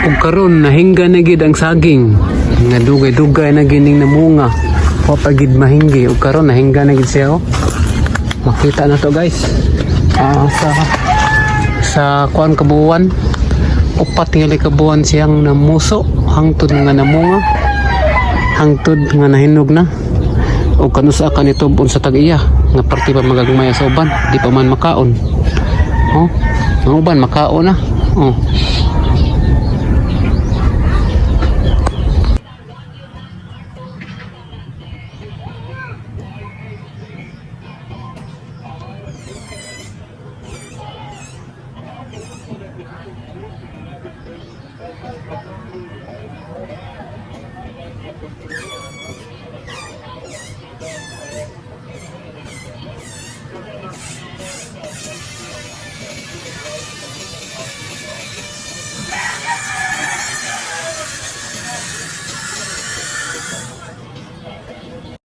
Ug karon nahingga na gid ang saging nga dugay-dugay na gining namunga. Wa pa gid mahinggi ug karon nahingga na gid siya, oh. Makita na to, guys. Sa kuan kabuwan, upat nga ka buwan siyang namuso hangtod nga namunga, hangtod nga nahinog na. Ug kanusa ka nito sa tag-iya nga parte pa magagmaya sa uban, di pa man makaon. Oh, ang uban makaon na. Oh.